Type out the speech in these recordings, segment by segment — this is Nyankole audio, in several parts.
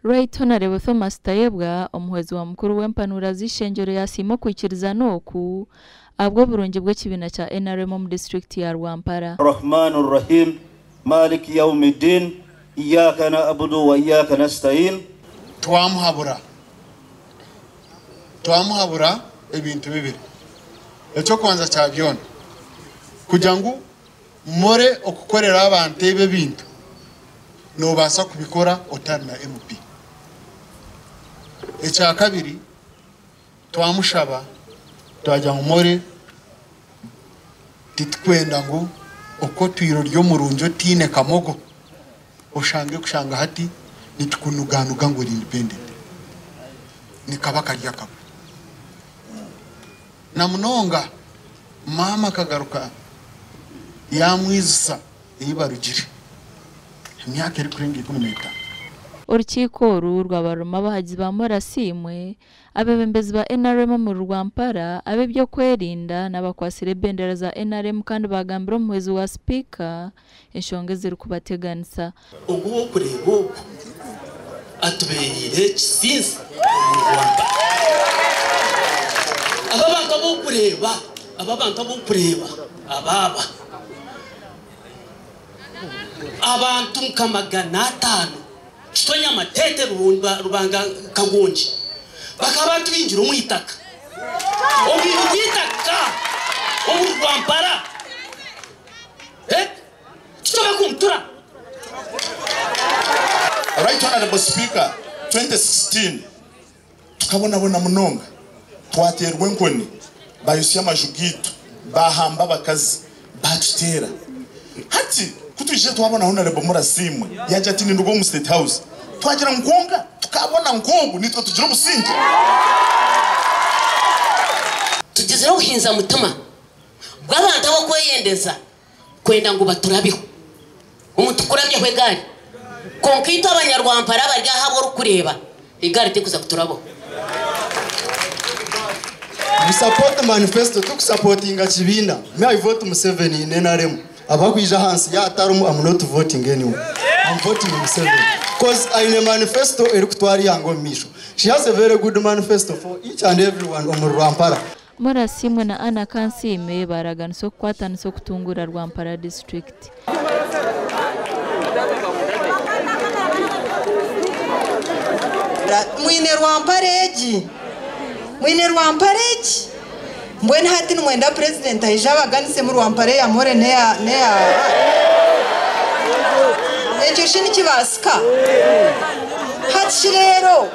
Right Honarebo Thomas Tayebwa, omuhwezi wa mukuru w'empanuura z'eishengyero yasiima okwikirizana oku ahabw'oburungi bw'ekibiina kya NRM omu disiturikiti ya Rwampara. Rahman Rahim Maliki Yawmiddin Iyaka na'budu wa iyaka nasta'in. Twamuhabura. Twamuhabura ebintu bibiri. Eky'okubanza kya byona, kugira ngu More okukorera abantu ebi ebintu nobaasa kubikora otari na MP. Ekyakabiri twamushaba twagira ngu More titukwenda ngu oku otwire ori omurungi otaine kamogo oshange kushanga hati nitukunuganuga ngu ori independent. Nikaba kari akabwe. Na munonga maama akagaruka yaamwijutsya ei barugire emyaka erikurenga 15. Orukiiko oru rwaba rurimu abahagizi ba More Asiimwe, abeebembezi ba nrm omuri Rwampara, ab'eby'okwerinda n'abakwatsire ebendera za nrm kandi baagambira omuhwezi wa sipiika enshonga ezirikubateganisa. Ogu ow'okureeba ogu atubeereire ekisinzi omu Rwanda. Aba abantu ab'okureeba, aba abantu ab'okureeba aba aba. Abantu nka 500 Kitonya Matete Rubanga Kagongi bakaba batubingire omu itaka. Obwingi bw'eitaka omuri Rwampara. Kitoba kumutura. Right Honourable Speaker, 2016 tukabonabona munonga, twateerwa enkoni, bayotsya amaju gaitu, baahamba abakazi, baatuteera. Hati ku twijire twabona Honourable Murasiimwe yaagira ati ninduga omu State House, twagira ngu kwonka tukaabona nk'ogu naitwe tugire obusingye. Tugizire obuhinza mutima bw'abantu ab'okweyendeza kwenda ngu baturabeho. Omuntu kukurabyaho egaari. Kwonka itwe abanyarwampara abari aha abu orikureeba, egaari terikuza kuturabaho. We support manifesto tikusapotinga kibiina me I vote Museveni in nrm abakwija ahansi ya atarimu am not voting anyone am voting Museveni coz aine manifesto erikutwara eihanga omu maisho she has a very good manifesto for each and everyone omuri Rwampara. Murasiimwe na Anna Kansiime baaraganisa okukwatanisa okutunguura Rwampara disiturikiti. Mwine rwampara egi? Mwine rwampara egi? Mbwenu hati nimwenda purezidenti aije abaganisemu rwampara eya More n'eya n'eya Ekyo shi nikibaasika? Hati shi reero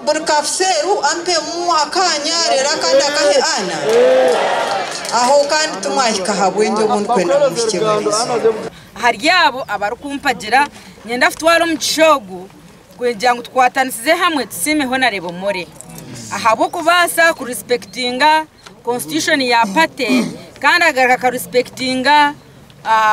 Buri kafuseeru ampemu akaanya reero akandi akahe Anna. Aho kandi timwahika aha bwengye obu ndikwenda ngu muhikye buriizooba. Ahari abo abarikumpagira, niinyenda kutwara omugisha ogu kugira ngu tukwatanisize hamwe tusiime Honarebo More ahabw'okubaasa kurisipekitinga constitution ya party kandi agaruka akarisipekitinga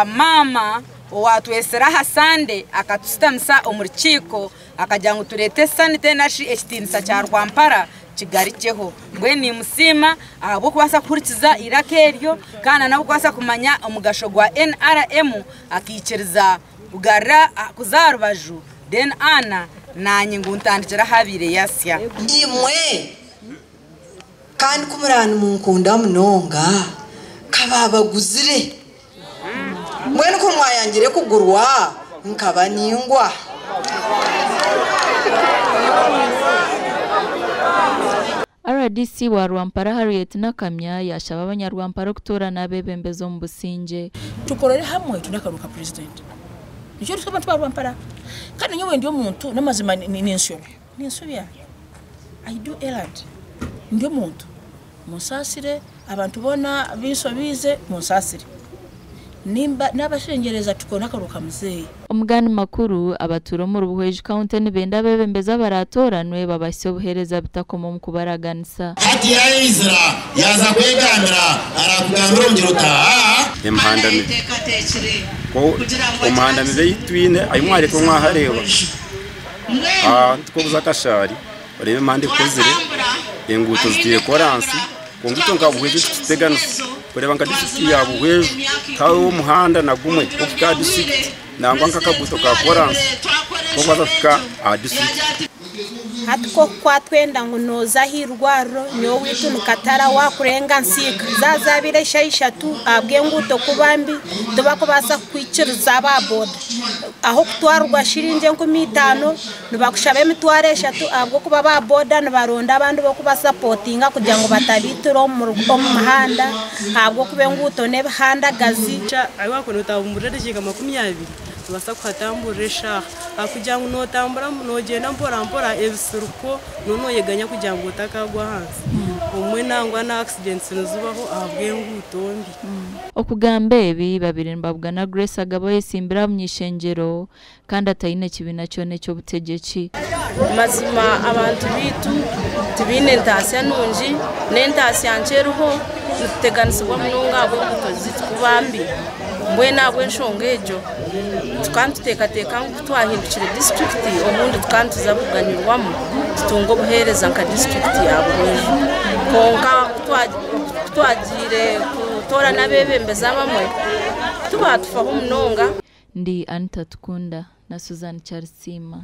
maama owaatwetsire aha Sande akatushutamisa omu rukiiko Akagira ngu tureete sanite nari ekitiinisa kya Rwampara kigarukyeho. Mbwenu nimusiima ahabw'okubaasa kuhurikiza eiraka eryo kandi n'ahabw'okubaasa kumanya omugasho gwa NRM akaikiriza kugarura kuza aha rubaju then Anna naanye ngu ntandikire ahu abaire yasya. Imwe kandi ku muraaba nimunkunda munonga, ka baabaguzire. Mbwenu ku mwayangire kugurwa, nkaba ningwa. Rdc wa Rwampara Harriet Nakamya yaashaba abanyarwampara okutoorana abeebembezi omu busingye. Tukorere hamwe twine akaruuru ka purezidenti. Nikyo turi abantu ba Rwampara. Kandi nyowe ndi omuntu n'amazima ninshobya, ninshobya. I do erred. Ndi omuntu. Munsaasire, abantu boona abu nshobiize, munsaasire. Nimba naabashengyereza tukore akaruuru ka muzeeyi. Omugani makuru, abatuura omuri Buhweju County nibenda abeebembezi abaraatooranwe babahitsye obuheereza bitakoma omu kubaraganisa. Hati yaizira yaaza kwegambira, araakugambira omugira ota, Aa! Emihanda mibi. Omuhanda mibi ei twine ahu mwareetwa mwahareeba aha tikubuza akashaari. Oreeba emihanda ekozire, enguuto zitaire koransi, kwonka itwe nka Buhweju tikituteganisa kureeba nka disiturikiti ya Buhweju tihariho omuhanda na gumwe ogurikuhika aha disiturikiti nangwa nk'akaguuto ka koransi. Nk'okubaasa kuhika aha disiturikiti. Hati k'oku twenda ngu nooza aha irwariro, nyowe owaitu ni Katara, waakurenga Nsiika zaazaabire eshaaha 3 ahabw'enguuto kuba mbi, tibakubaasa kukwikiriza aba boda. Aho kutwarwa shiringi 5000 nibakushaba 30,000 ahabw'okuba aba boda nibaronda abandi b'okubasapotinga kugira ngu batabiitira omu muhanda ahabw'okuba enguuto n'ebihandagazi. Ahi wakuba notamburira edakiika 20, nobaasa kuhatamburira eshaaha ahakugira ngu notambura nogyenda mpora mpora, ebisiriko noyeganya kugira ngu otakagwa ahansi. Obumwe nangwa na accidents nizibaho ahabw'enguuto mbi. Okugamba ebi babire nibabugana Grace Agaba oyesimbire aha munyishengyero kandi ataine kibiina kyona eky'obutegyeki. Mazima abantu baitu tibaine ntaasya nungi, n'entaasya nkye eriho nituteganisibwa munonga ahabw'enguuto zaitu kuba mbi. Mbwenu ahabw'enshonga egyo tukaba nituteekateeka ngu kutwahindukire disiturikiti, obundi tukaba nituza kuganyirwamu tutunga obuheereza nka disiturikiti ya Buhweju. Kwonka kutwagiire kutoorana abeebembezi abamwe, tibatufaho munonga. Ndi Anita Tukunda na Suzan Charisiima.